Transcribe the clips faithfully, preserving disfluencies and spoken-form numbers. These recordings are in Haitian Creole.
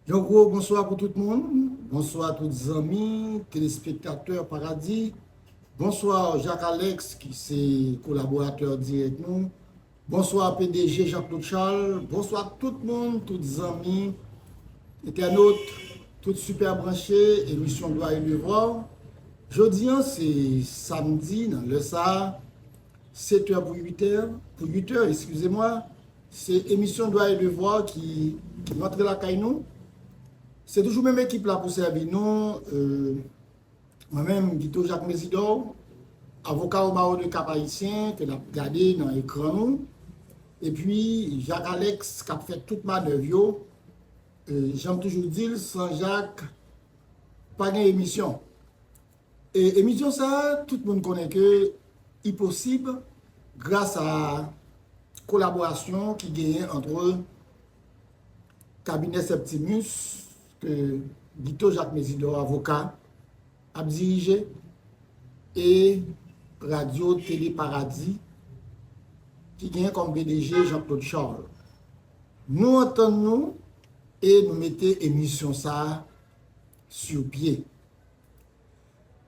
Yon gwo bonswa pou tout moun. Bonswa tout zanmi, telespektatè Paradi. Bonswa Jacques Alex, ki se kolaboratè dirèk nou. Bonswa P D G Jean-Claude Charles. Bonswa tout moun, tout zanmi, entènot, tout sipè branche, emisyon Dwa e Devwa. Jodi a, se samdi, nan lè sa a, sèt è pou uit è, pou uit è, eskize mwa. Se emisyon Dwa e Devwa ki, ki rantre lakay nou. Se toujou menm ekip la pou sèvi nou. Euh, mwen menm, Guito Jacques Mésidor, avoka o bawo de Cap Haïtien, ke n ap gade nan ekran nou. Epi, Jacques Alex, k ap fè tout manèv yo. Euh, jan m toujou di l, san Jak, pa gen emisyon. E emisyon sa a, tout moun konnen ke li posib gras a kolaborasyon ki genyen ant kabinè Septimus, ke Guito Jacques Mésidor, avoka, ap dirije, e Radyo Tele Paradi, ki genyen kòm P D G Jean-Claude Charles. Nou antann nou e nou mete emisyon sa a sou pye.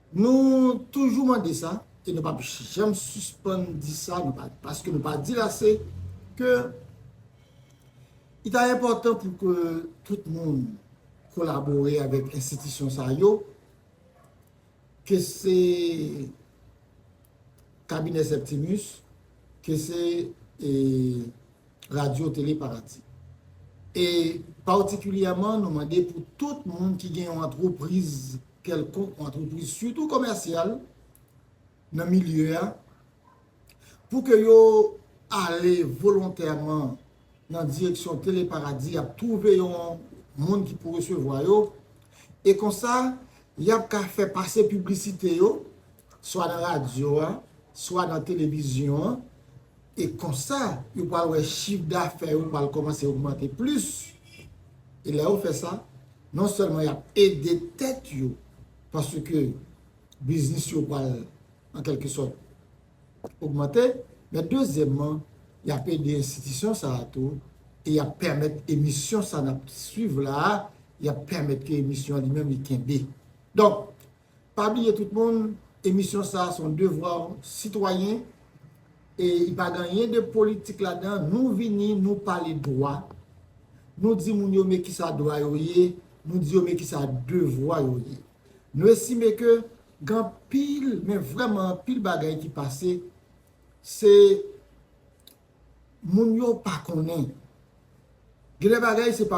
Nou toujou mande sa, e nou p ap janm sispann di sa, nou pa, paske nou pa di l ase, ke li ta enpòtan pou ke tout moun kolabore avèk enstitisyon sa yo, ke se kabinè Septimus, ke se, e, Radyo Tele Paradi. E patikilyèman, nou mande pou tout moun ki gen yon antrepriz kèlkonk, yon antrepriz sitou komèsyal nan milye a, pou ke yo ale volontèman nan direksyon Tele Paradi, y ap twouve yon moun ki pou resevwa yo, e konsa, y ap ka fè pase piblisite yo, swa nan radyo a, swa nan televizyon an, e konsa, yo pral wè chif dafè yo pral kòmanse ogmante plis. E lè yo fè sa, non sèlman y ap ede tèt yo, paske biznis yo pral, an kèlke sòt, ogmante, men dezyèmman, y ap ede enstitisyon sa a tou, e y ap pèmèt emisyon sa n ap swiv la a, y ap pèmèt ke emisyon an li menm li kenbe. Donk, pa bliye tout moun, emisyon sa a se yon devwa sitwayen, e li pa gen anyen de politik ladan, nou vini, nou pale dwa, nou di moun yo men kisa dwa yo ye, nou di yo men kisa devwa yo ye. Nou estime ke gen anpil, men vrèman anpil bagay ki pase, se moun yo pa konnen. Gen de bagay se pa